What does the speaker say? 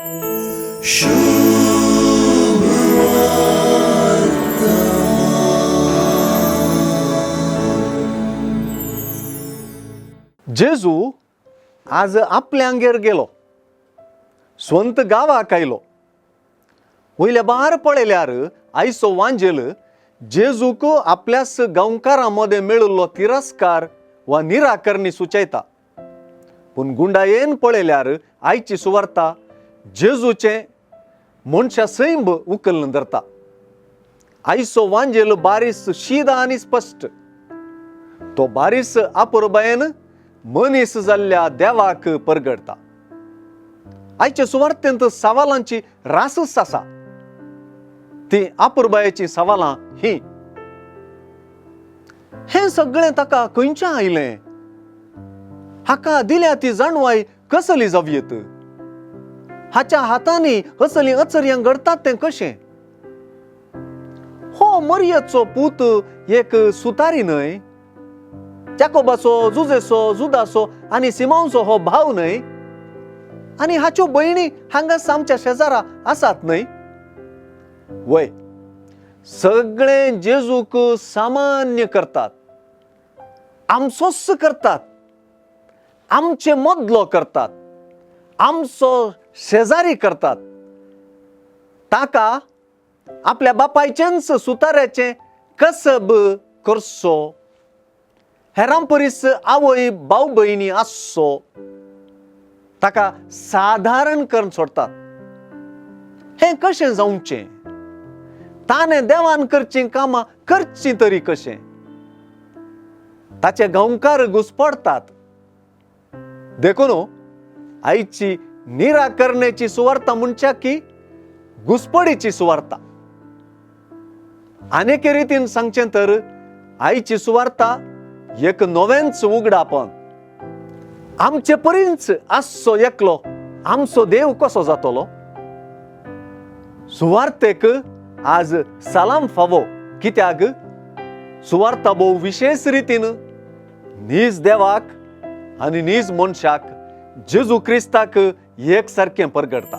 जेजू आज आपल्यांगेर गेलो, स्वंत गांवाक आयलो. वयल्या बार पळयल्यार आयचो वांजेल जेजूक आपल्याच गांवकारां मदें मेळिल्लो तिरस्कार वा निराकरणी सुचयता. पूण गुंडायेन पळयल्यार आयची सुवार्ता जेजूचें मनशा सैंब उखल्न धरता. आयचो वांजेल बारीस शीदा आनी स्पश्ट, तो बारीस आपुरबायेन मनीस जाल्ल्या देवाक परगडटा. आयचे सुवार्तेंत सवालांची रासच आसा. ती आपुरबायेचीं सवालां ही. हें सगळें ताका खंयच्यान आयलें? हाका दिल्या ती जाणवाय कसली जावयेत? हाच्या हातांनी असलीं अचर्यां घडतात तें कशें? हो मरियेचो पूत एक सुतारी न्हय? जाकोबाचो, जुजेचो, जुदाचो आनी सिमांवचो हो भाव न्हय? आनी हाच्यो भयणी हांगाच आमच्या शेजारा आसात न्हय? वय, सगळे जेजूक सामान्य करतात, आमचोच करतात, आमचे मदलो करतात, आमचो शेजारी करतात. ताका आपल्या बापायचेंच सुताऱ्याचें कसब करचो, हेरां परीस आवय भाव भयणी आसचो, ताका सादारण करून सोडतात. हें कशें जावचें? ताणें देवान करचीं कामां करचीं तरी कशें? ताचे गांवकार घुसपडटात. देखून आयची निराकरणेची सुवार्ता म्हणच्या की घुसपडीची सुवार्ता. आनेके रितीन सांगचें तर आयची सुवार्ता एक नवेंच उगडापण. आमचे परींच आसचो एकलो आमचो देव कसो जातलो? सुवार्तेक आज सलाम फावो, कित्याक सुवार्ता भोव विशेश रितीन नीज देवाक आनी नीज मनशाक जेजू क्रिस्ताक एक सारकें परगडटा.